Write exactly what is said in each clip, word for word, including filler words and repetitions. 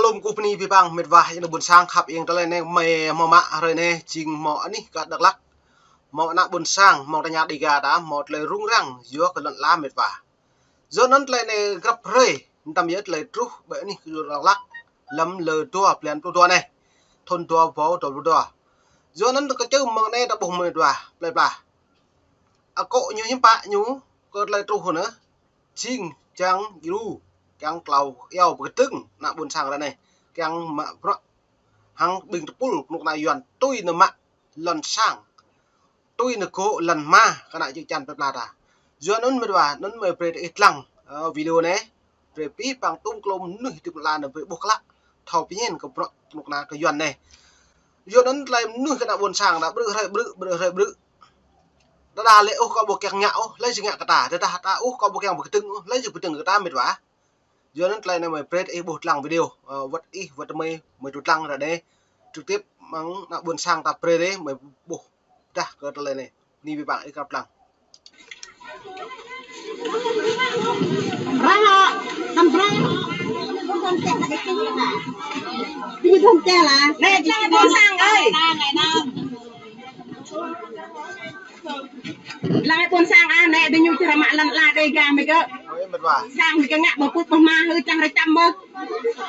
Tơm kơ bơni abih bang mĕt wa, yua anŭn ƀôn sang khăp ing tơlơi anai mơi hmâo mă hrơi anai, jing hmâo anih kơ Dak Lak. Hmâo ană ƀôn sang, hmâo tơña Dega ta, hmâo tơlơi rŭng răng, yua kơ lŏn ala mĕt wa. Yua anŭn tơlơi anai grăp hrơi, tơm yơh tơlơi truh ƀơi anih kơ Dak Lak, lăm lơ dua blan pluh dua anai, thun dua rơbâo dua pluh dua. Yua anŭn kơčơ̆ mơ̆ng anai ta ƀuh mĕt wa, plơi pla. Akŏ ñu hiư̆m pă ñu, kơ tơlơi truh anŭn, jing jang djru, kiăng klâo iâu pơkơdơ̆ng ană ƀôn sang ră anai, kiăng mă bruă hăng ƀing tơpul kơnuk kơna Yuan tui nao mă lŏn sang, tui nao gŏ lŏn hma kơ ană čư̆ čan plơi pla ta. Yua anŭn mĕt wa, anŭn mơi brơi ih lăng, ơ, video anai, brơi abih bang tơm kơ lu mơnuih hơdip lăn anai brơi ƀuh klă, thâo pơñen kơ bruă kơnuk kơna kơ Yuan anai. Yua anŭn tơlơi mơnuih kơ ană ƀôn sang ta ƀrư̆ hrơi ƀrư̆, ƀrư̆ hrơi ƀrư̆. Đơđa lĕ ôh kâo ƀu kiăng ngă ôh, lĕ či ngă kơ ta. Đơđa ta ôh kâo ƀu kiăng pơkơdơ̆ng ôh, lĕ či pơkơdơ̆ng kơ ta mĕt wa. Yua anŭn tơlơi anai mơi brơi ih ƀuh lăng video, ơ, wơ̆t ih wơ̆t mơi, mơi tŭ lăng ră anai. Trực tiếp mơ̆ng ană ƀôn sang ta brơi ih mơi ƀuh dah kơ tơlơi anai. Bơni abih bang ih grăp lăng. Răng hŏ, tăm răng. Ƀing thun teh lah. Anai, ƀôn sang ơi. Lăng ƀôn sang ah, anai ƀing ñu či ră mă lŏn ala Dega mơi gơ̆. Ơi, mĕt wa. Sang mơi gơ̆ ngă ƀơi pŭt ƀơi hma hơ čang rơčăm mơ̆.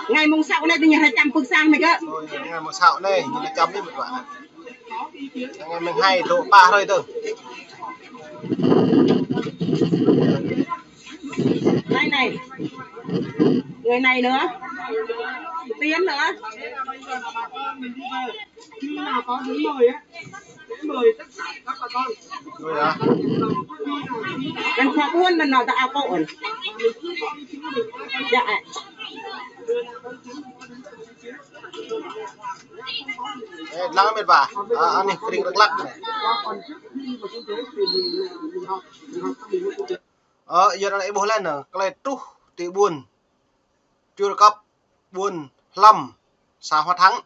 Anai mông Sâo anai ƀing ñu rơčăm pŭt sang mơi gơ̆. Ơi, anai mông Sâo anai, ñu rơčăm mơi mĕt wa. Anai mông hai, dua, pă hrơi tơ. Anai, anai. Người này nữa. Tiến nữa. Ơi, anŭn khua ƀuôn anŭn nao ta akŏ anŭn. Yă. Ơ, lăng mĕt wa. Ơ, anih kơring Dak Lak anai. Ơ, yua anŭn ih ƀuh lĕ anŭn, tơlơi truh ti ƀuôn Čuôr Kŏp, ƀuôn Hlăm, să Hua Thăng,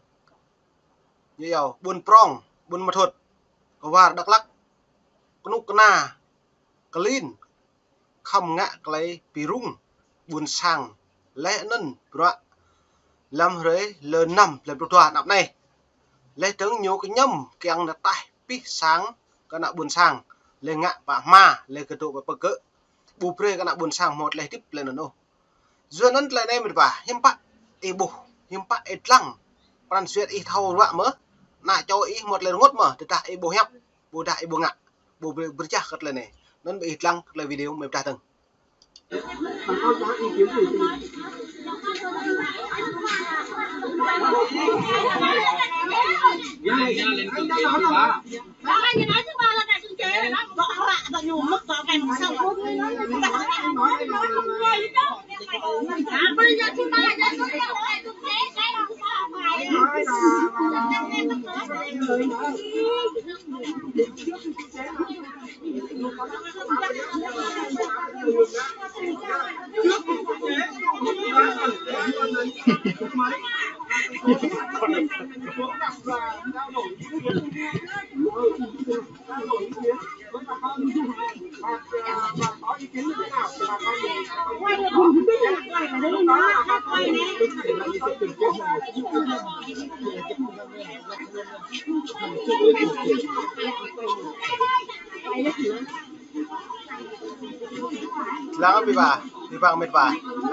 ñu iâu ƀuôn Prong, ƀuôn Ma Thuột, kơ war Dak Lak, kơnuk kơna klin khŏm ngă tơlơi bi rŭng ƀôn sang, laih anŭn bruă lăm hrơi lơ năm blan pluh dua anăp anai. Laih dơ̆ng ñu kơñăm kiăng nao taih abih sang kơ ană ƀôn sang, laih ngă pă hma, laih kơdŏ pơpơkơ̆. Ƀu brơi kơ ană ƀôn sang hmâo tơlơi hơdip tơlơi anŭn ôh. Yua anŭn tơlơi anai mĕt wa, hiư̆m pă ih ƀuh, hiư̆m pă ih lăng. Pran jua ih thâo ruă mơ̆, ană čô ih hmâo tơlơi rơngot mơ̆, tơdah ih ƀu hiăp, ƀôdah ih ƀu ngă, ƀu brơi, brơi jah kơ tơlơi anai. Anŭn ƀing ih lăng kơ tơlơi video mơi pơdah dơ̆ng. Lăng abih bang, abih bang mĕt wa.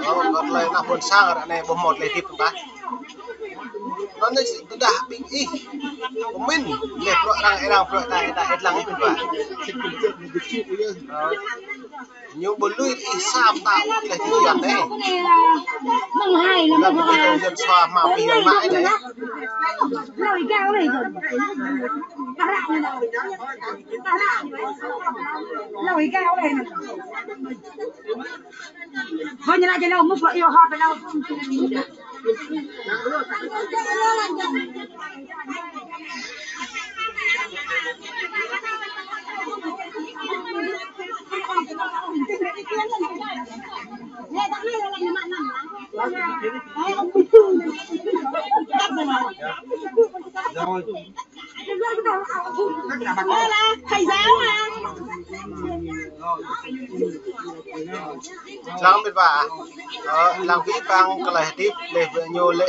Ơ, kơ tơlơi ană ƀôn sang ră anai ƀu hmâo tơlơi hơdip tah. Anŭn anai tơdah ƀing ih pơmĭn, lĕ bruă arăng, arăng bruă ta, ta ih lăng ih mĕt wa. Ơ, ñu ƀu lui ih sa mơta ôh tơlơi hơdip Yuan anai. Lăm ƀing Yuan sua hmâo ƀing Yuan mă anai. Lăng mĕt wa. Ơ, lăng abih bang tơlơi hơdip, lĕ ñu lĕ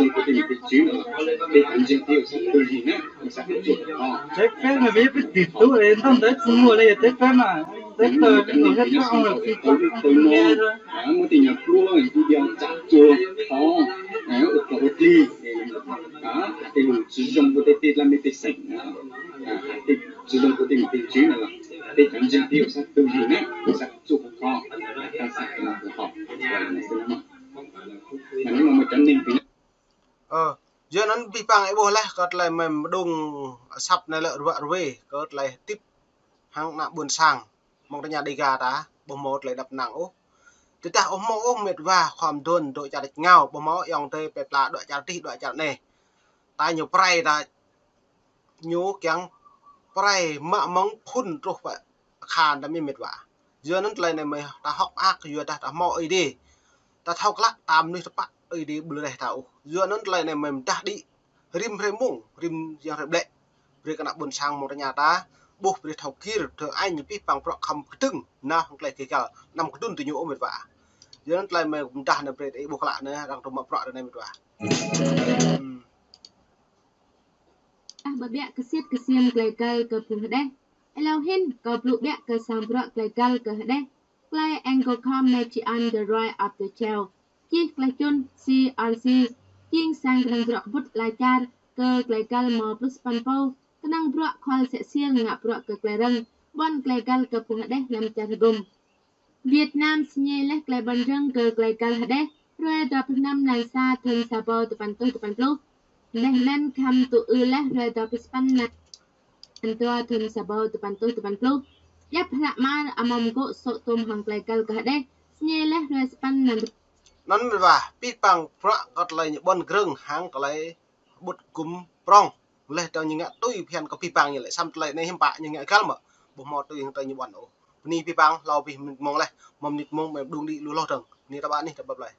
dòng của tỉnh, tỉnh Trí nữa. Để cắn riêng tiêu sát tư gì nữa, mình sẽ không chụp được họ. Giấy phép mà biết, biết kịp tú đấy, thông đấy, không mua đây là giấy phép mà. Giấy tờ, giấy phép không là kịp tú. Tôi mua, à, mua tiền nhà cua, thì đi đeo chặt chua, họ, à, ụt có ụt ly, thì, à, thì mình sử dụng của tê tê làm tê tê sạch, à, à, thì sử dụng của tỉnh, tỉnh Trí nữa. Để cắn riêng tiêu sát tư gì nữa, sát chụp họ, à, sát là họ. Mà nếu mà một trăm linh thì Ơ, yua anŭn abih bang ih ƀuh laih, kơ tơlơi mơ̆ng mơđung asăp anai lĕ ruă ruê, kơ tơlơi tĭp hăng ană ƀôn sang, mơ̆ng tơña Dega ta, ƀuh hmâo tơlơi đăp năng ôh. Tơdah ƀuh hmâo ôh mĕt wa khŏm dŏn dŏ čar tač rơngiao, ƀuh hmâo ayŏng adơi plơi pla dŏ čar adih, dŏ čar anai. Ta ñu prai ta ñu kiăng prai mă mơ̆ng phŭn truh pơ akhan ta mơ̆ mĕt wa. Yua anŭn tơlơi anai mơ̆ ta hơ̆k mơak, yua dah ta hmâo Ơi Adai. Ta thâo klă ta mơnuih tơpă Ơi Adai ƀu lĕ reh ta ôh. Yua anŭn tơlơi anai mơ̆ mơdah đĭ rĭm hrơi mông, rĭm yang hrơi ƀlĕ. Brơi kơ ană ƀôn sang mơ̆ng tơña ta, ƀuh brơi thâo gir, thâo añ abih bang bruă khŏm kơdơ̆ng, nao hăng tơlơi gêh găl, anăm kơdŭn tơ ñu ôh mĕt wa. Yua anŭn tơlơi mơ̆ mơdah anai brơi ih ƀuh klă anai, arăng tŭ mă bruă anai mĕt wa. Hmm. Ah, ƀơƀiă kơsit kơsiam klei găl kơ phung hơđeh. Êlâo hĭn, kâo blŭ ƀiă kơ sang bruă klei găl kơ hơđeh. Klei Angkor Kham Machian The Roi of the Chao čih klei čun C R C, jing sang kơnơ̆ng bruă kơƀut ala čar kơ klei găl mâo pluh sapăn pô, kơnơ̆ng bruă khual sĕ sil ngă bruă kơ klei rơ̆ng, ƀuăn klei găl kơ phung hơđeh hlăm čar hơgŭm. Việt Nam sñe leh klei ƀuăn rơ̆ng kơ klei găl hơđeh, hrơi dua pluh năm mlan sa thun sa rơbâo dua păn rơtuh dua păn pluh. Leh anŭn khăm tŭ ư leh hrơi dua pluh sapăn mlan dua thun sa rơbâo dua păn rơtuh dua păn pluh. Djăp hră mơar amăng mơgô̆ sô̆ tôm hăng klei găl kơ hơđeh, sñe leh hrơi sapăn mlan. Anŭn mơ̆n wa, pih pang bruă kơ tơlơi ñu ƀuăn grơ̆ng hăng tơlơi ƀut gŭm prong. Leh tơ ñu ngă tui phiăn kơ pih pang ñu lĕ, sam tơlơi anai hiư̆m pă ñu ngă găl mơ̆. Ƀu hmâo tui hăng tơlơi ñu ƀuăn ôh. Bơni pih pang, hlâo pih mơnit mông leh, mơnit mông ƀu đung đĭ lu hloh dơ̆ng. Bơni ta ƀă anih ta ƀăp lơi.